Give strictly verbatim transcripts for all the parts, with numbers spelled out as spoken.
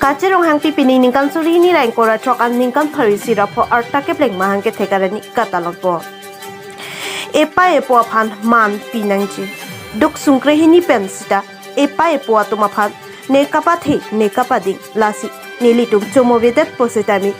Kache Ronghangpi pining ningkan suri hini ra ingkoi ra throk an ningkan pharo isi ra pho arta kepleng mahang kethek arani katalonpo. Epei epo aphan man pinangji. Duk sungkre hini pen sita epei epo atum aphan ne kapathe ne kapading lasi nelitum chomo avedet pusitame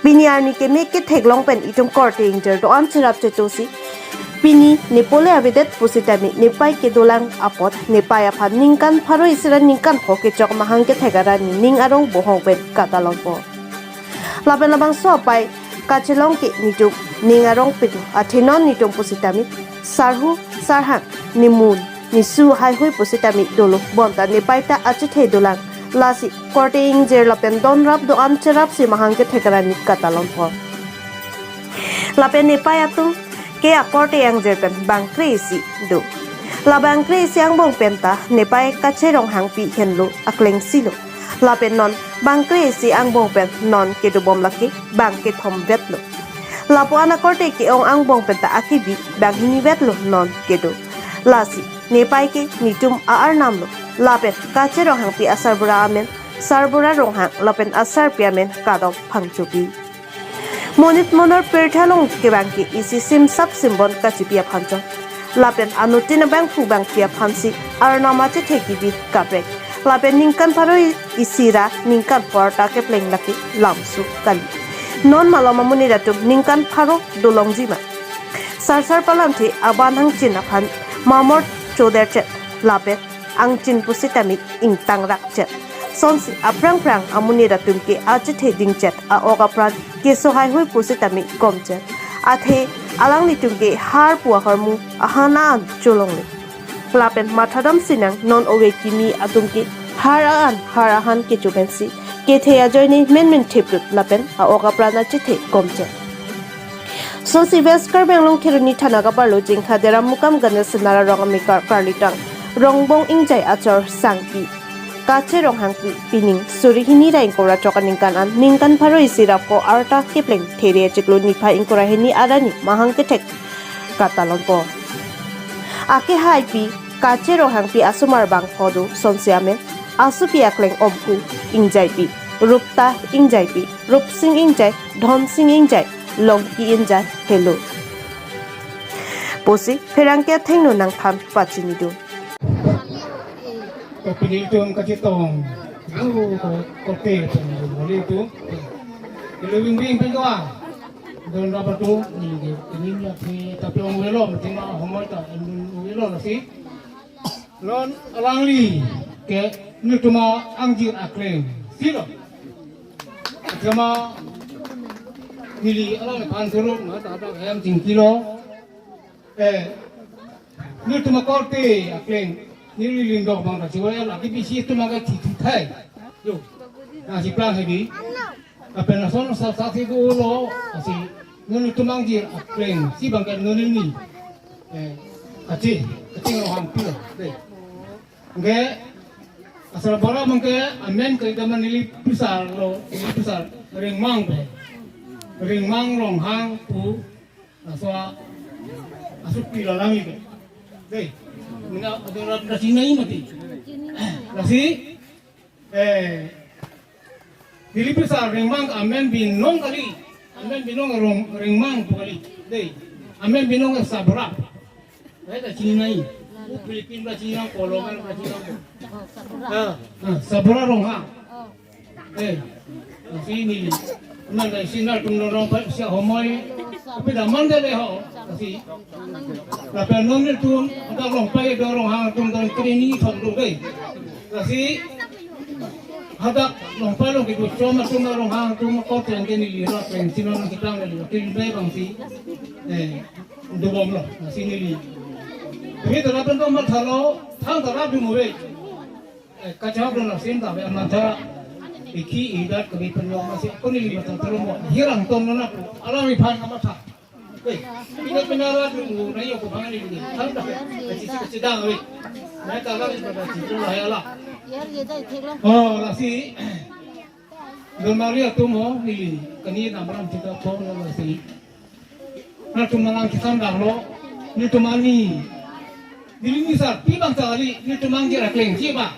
pini arni keme ketheklong pen itum korte ingjir do-an cherap chetosi pini nepole avedet pusitame nepei kedolang apot nepei aphan ningkan pharo isi ra ningkan pho kechok mahang kethek arani ning arong bohong pen katalonpo. Lapen labangso apei kachelong ke nitum ning arong petu athe non nitum pusitame sarhu sarhang nimun nisu haihui pusitame dolo bonta nepei ta achethe dolang lasi korte ingjir lapen donrap do-an cherapsi mahang kethek arani katalonpo. Lapen nepei atum ke akorte angjir pen bangkre isi do. La bangkre isi angbong pen ta nepei Kache Ronghangpi henlo aklengsilo. Lapen non bangkre isi angbong pen non kedobom lake bang kethom vetlo. Lapu-an akorte ke-ong angbong pen ta akibi banghini vetlo non kedo. Lasi nepei ke nitum a-arnam lo. Lapen Kache Ronghangpi asarbura amen Sarbura Ronghang lapen asarpi amen Kadom Phangchopi. Monit monor pirthe along kevang ke isi simsap simbon kachipi aphan chot. Lapen anuttin abangphu bangphi aphansi arnam achethe kebi kaprek. Lapen ningkan pharo isi ra ningkan pho arta kepleng lake lamsu kali. Non malom amonit atum ningkan pharo dolongji ma? Sarsar palamthe aban hangchin aphan mamor choderchet lapen angchin pusitame ingtangrakchet. Sonsi aphrang phrang amonit atum ke achethe dingchet a-ok apran keso haihui pusitame komchet. Athe alanglitum ke har pu ahormu ahan an cholongle. Lapen mathadam sinang non ove kimi atum ke har an har ahan kecho pensi kethe ajoine menmen theplut lapen a-ok apran achethe komchet. Sonsi West Karbi Anglong Kheroni thana kaparlo Jengkha Deram Mukam Ganesh Sena Rong Amekar Karlitang Rongbong Ingjai Achor Sangpi Kache Ronghangpi pining suri hini ra ingkoi ra throk aningkan an ningkan pharo isi ra pho arta kepleng there chiklo niphai ingkoi ra hini arani mahang kethek katalonpo. Akehaipi Kache Ronghangpi asomar bang pho do sonsi amen asopi akleng Omphu Ingjaipi, Rupta Ingjaipi, Rupsing Ingjai, Dhonsing Ingjai, Longki Ingjai helo pusi pherangke athengno nangthan pachinidun. Kopini tum kachetong. Alo ko kote tum boli tum. Kilo bing bing pen doa. Don rapa tu ni ke ini ni api tapi ong velo mati ma homoi ta ong velo lasi. Non alangli ke nutuma angjir akleng silo. Kema neli alangphan suruh mata ada hem chingkilo. Eh, nutuma korte akleng neli lindok bang ta chiwai lagi bisi tuma ka chithi thai. Yo. Na si plang hebi. Apen ason sa sa si dolo asi nutuma angjir akleng si bang ka nuni ni. Eh, kachi, kachi Ronghangpi lo. Dei. Nge asal bola mangke amen ke daman neli pisar lo, neli pisar Ringmang pe. Ringmang Ronghang pu aswa asuk pila lami pe. Dei. Mina adorat nasi nai mati. Nasi eh neli pisar Ringmang amen binong kali. Amen binong rong Ringmang pu kali. Dei. Amen binong Sabra. Baik tak cini nai. Philippine ba cini nang polo kan ba cini nang. Ah, ah, Sabra Ronghang. Eh, sini. Mana sini tum Ronghang pa siya homoi. Tapi dah mana deh ho. Kasi. Tapi nong ni tum ada Ronghang pa do Ronghang tum dan kini ni thong tu deh. Kasi. Hadak Ronghang pa long kitu cuma tum Ronghang tum kau tiang kini lira pen sini nang kita nang lira. Tin deh bang si. Eh. Dubom lo, nasi neli. Tapi terapan to mat halo, thang terap di muwe. Eh, kacang dun nasin tapi anata iki idat kami penyok masih aku neli matang terumbo. Hirang ton mana aku, alami phan kamatha. Eh, ini penara dulu, na yo ko bang neli. Thang dah, kacisi kacisi dang we. Na kalau ibadah cisi lah ya lah. Oh, lasi. Don Maria tumo neli, kani namram kita pon lasi. Nangtum nangkisam danglo, nelitum ani. Neli ni sarpi bang tali, nelitum angjir akleng ji ba.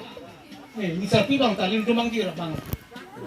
Eh, ni sarpi bang tali, nelitum angjir bang.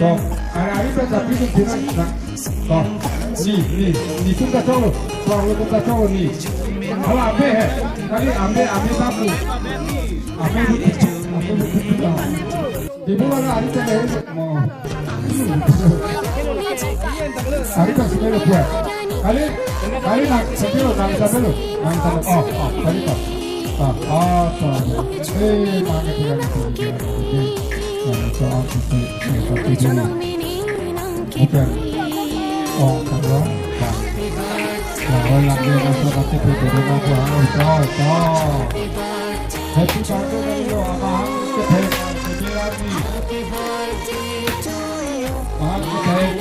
To, ari, ari pen japi tum thina na. To, ni, ni, ni tum ta cholo. To, lo tum ta cholo ni. Hala ambe he. Kali ambe, ambe babu. Ambe bu, ambe bu. Ibu wala ari ta he mo. Ari ta sumelo pua. Kali, kali nang sapelo, nang sapelo, nang sapelo. Oh, oh, kali ta. Ah, ah, ta. Eh, mane pia ni tu. Nang sa ang tu tu. Bukan. Oh, kalau. Kalau lagi nang sa kati tu, tu, tu, tu, tu, tu. Happy birthday, Abang. Happy birthday. Abang,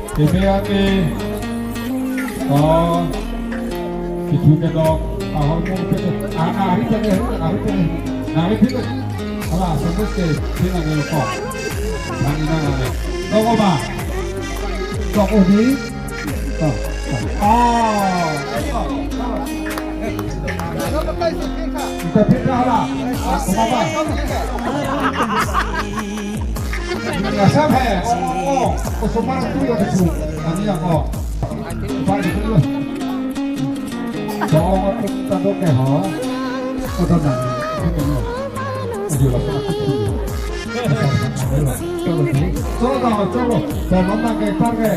happy birthday. Oh, itu kedok. Ah, ah, ari pen, ari pen, ari pen. Ala, sandwich ke, sini ni kok. Ani na na. Toko ba. Toko di. To, to. Oh. Kita pindah lah. Apa, apa? Nasa hai. Oh, oh, oh. Kusuma tu ya tu. Ani ya ko. Pak itu. To, kita tu ke ho. Kita na. Kita na. Ayo lah. Cholo, cholo. Cholo, mama ke, pa ke.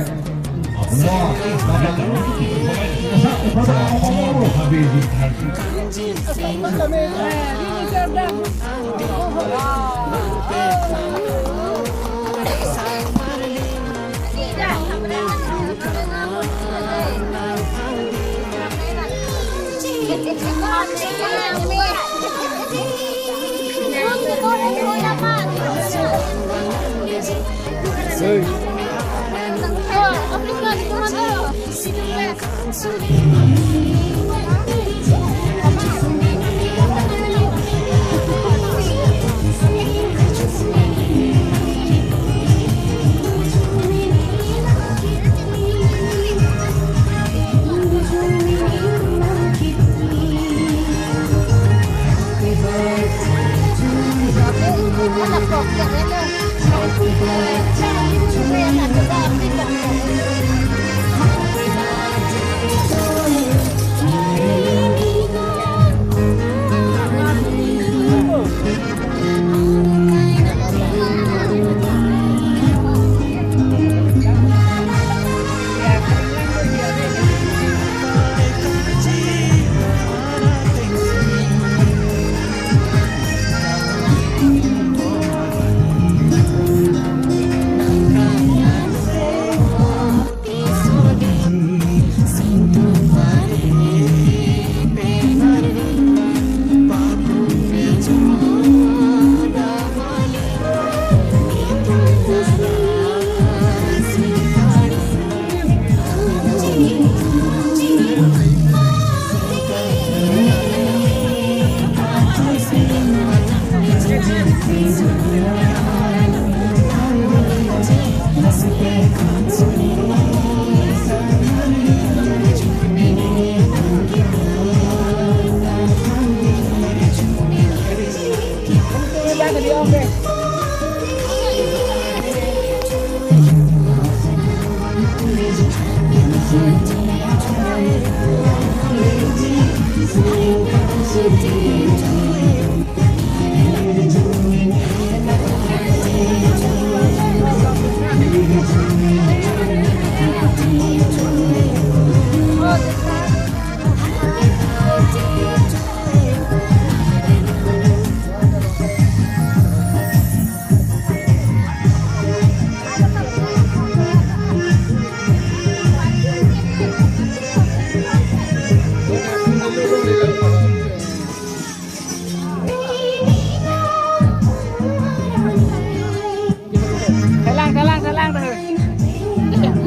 Thalang, thalang, thalang, thalang.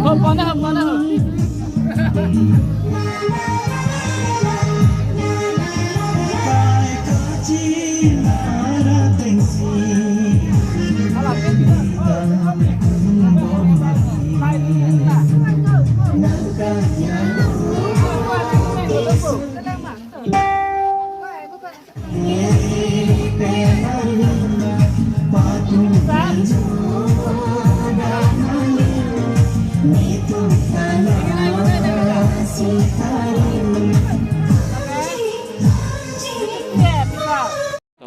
Hop, pona, hop, pona, hop.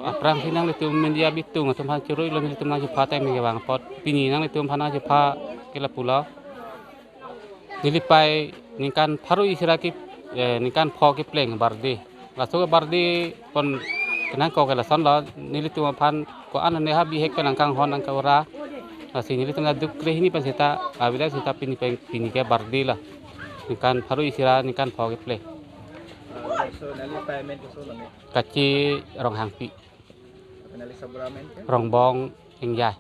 Aphrang si nanglitum media bitung atum aphan churui lo, nelitum nangchepha time kevang apot. Pini nanglitum aphan nangchepha ke lapulo. Neli pei ningkan pharo isi ra ke, eh, ningkan pho kepleng birthday. Laso ke birthday pon kenangkok ke lason lo, nelitum aphan ko-an ne ha bihek pen nangkanghon nangka-ora. Lasi nelitum ta duk kre hini pen seta, avidai seta pini pen, pini ke birthday lo. Ningkan pharo isi ra ningkan pho kepleng. Ah, so neli pei amen koson lo ne? Kache Ronghangpi. Lapen neli sabura amen ke? Rongbong Ingjai.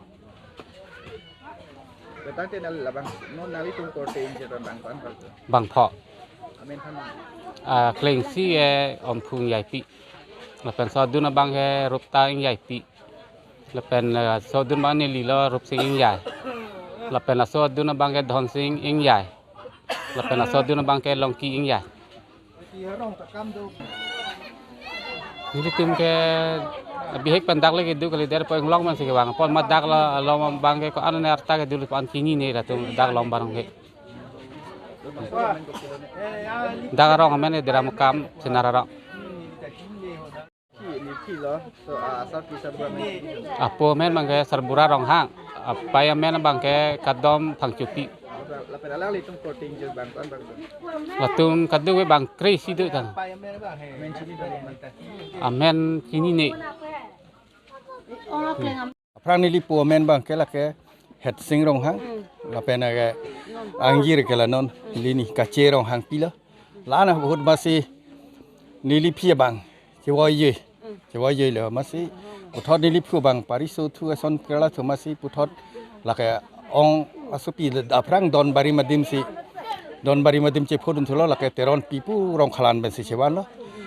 Betang te neli labang, non nelitum korte ingjir pen bang ko-an bang? Bang pho. Amen aphan? Ah, Klengsi ke Omphu Ingjaipi. Lapen laso adun abang ke Rupta Ingjaipi. Lapen, eh, laso adun abang neli lo Rupsing Ingjai. Lapen laso adun abang ke Dhonsing Ingjai. Lapen laso adun abang ke Longki Ingjai. Nelitum ke bihek pen dak le kedo kalidet po, inglong amen si kevang. Pon ma dak lo, along abang ke ko-an ne arta kedo le pan chinine, latum dak along barang ke. Dak arong amen ke Deramukam, Senar arong. Ki, neli pilo, so, ah, asar pi sabura amen? Apo amen abang ke Sarbura Ronghang, apei amen abang ke Kadom Phangchopi. Lapen alanglitum korte ingjir bang ko-an bang? Latum kadokave bang kre isi do tang. Amen chinine? Amen chinine. Aphrang neli po amen abang ke lake Hetsing Ronghang, lapen ke angjir ke la non, neli ni Kache Ronghangpi lo. La-an ahut masi neli phi abang chevoi-e. Chevoi-e lo masi puthot neli phu abang pariso thu ason kerala thu masi puthot lake ong asopi aphrang Donbari adim si, Donbari adim chephodun thulo, lake Teronpi pu Rongkhalan pen si chevan lo.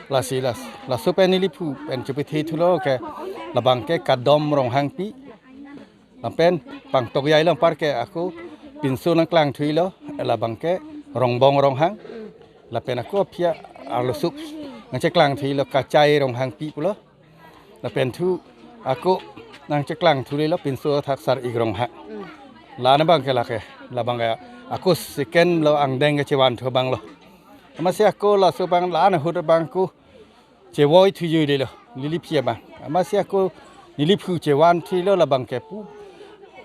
Lasi las, laso pen neli phu pen chepethe thulo ke labang ke Kadom Ronghangpi. Lapen pangtok jai lo anpar ke ako pinso nangklang thuilo, labang ke Rongbong Ronghang. Lapen ako aphi arloso nangcheklang thuilo Kachai Ronghangpi pulo. Lapen thu ako nangcheklang thulelo pinso athak Sar-ik Ronghang. La-an abang ke lake, labang ke ako second lo angdeng kechevan thu abang lo. Amatsi ako laso abang la-an ahut abang ako chevoi thu jui lelo, neli phi abang. Amatsi ako neli phu chevan thulo labang ke pu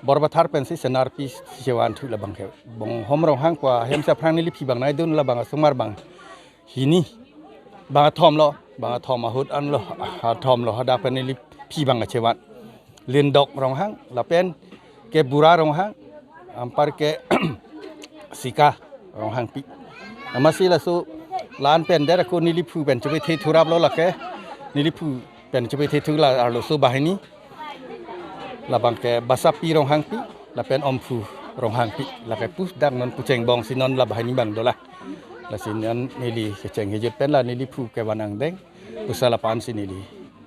Borbathar pensi Senarpi chevan thu labang ke. Bonghom Ronghang pu ahem si aphrang neli phi abang nangdun labang asomar abang hini. Bang athom lo, bang athom ahut an lo, athom lo hadak pen neli phi abang chevan. Lindok Ronghang, lapen ke Bura Ronghang, anpar ke Sika Ronghangpi. Amatsi laso la-an pen der ako neli phu pen chepethe thurap lo lake. Neli phu pen chepethe thu la arloso banghini. Labang ke Basapi Ronghangpi, lapen Omphu Ronghangpi. Lake pu dak non pu chengbong si non la banghini abang dolang. Lasi non neli kecheng kejut pen la neli phu kevan angdeng. Pusi la-an si neli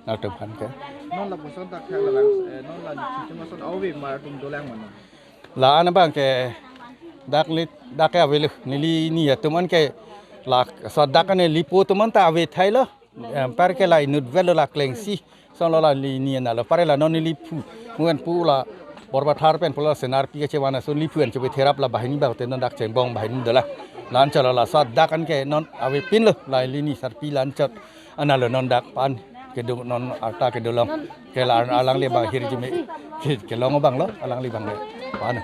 nangtum aphan ke. Non lapuson dak thak labang, eh, non la nelitum ason ave mar atum dolang mano? La-an abang ke dak le, dak ke ave lo. Neli ni atum an ke la so dak ke neli po atum an ta ave thai lo. Em, par ke la inut vel lo la klengsi. Song lo la lini na lo pare la non neli phu. Muen pu la Borbathar pen pu la Senarpi kechevan ason neli phu an chebi therap la banghini bang te non dak chengbong banghini dola. La-anchot lo la sa dak an ke non avepin lo la lini sarpi la-anchot. Ana lo non dak pan kedo non arta kedo long. Ke la alangli bang hirjume ke, kelong bang lo alangli bang ke. Pan.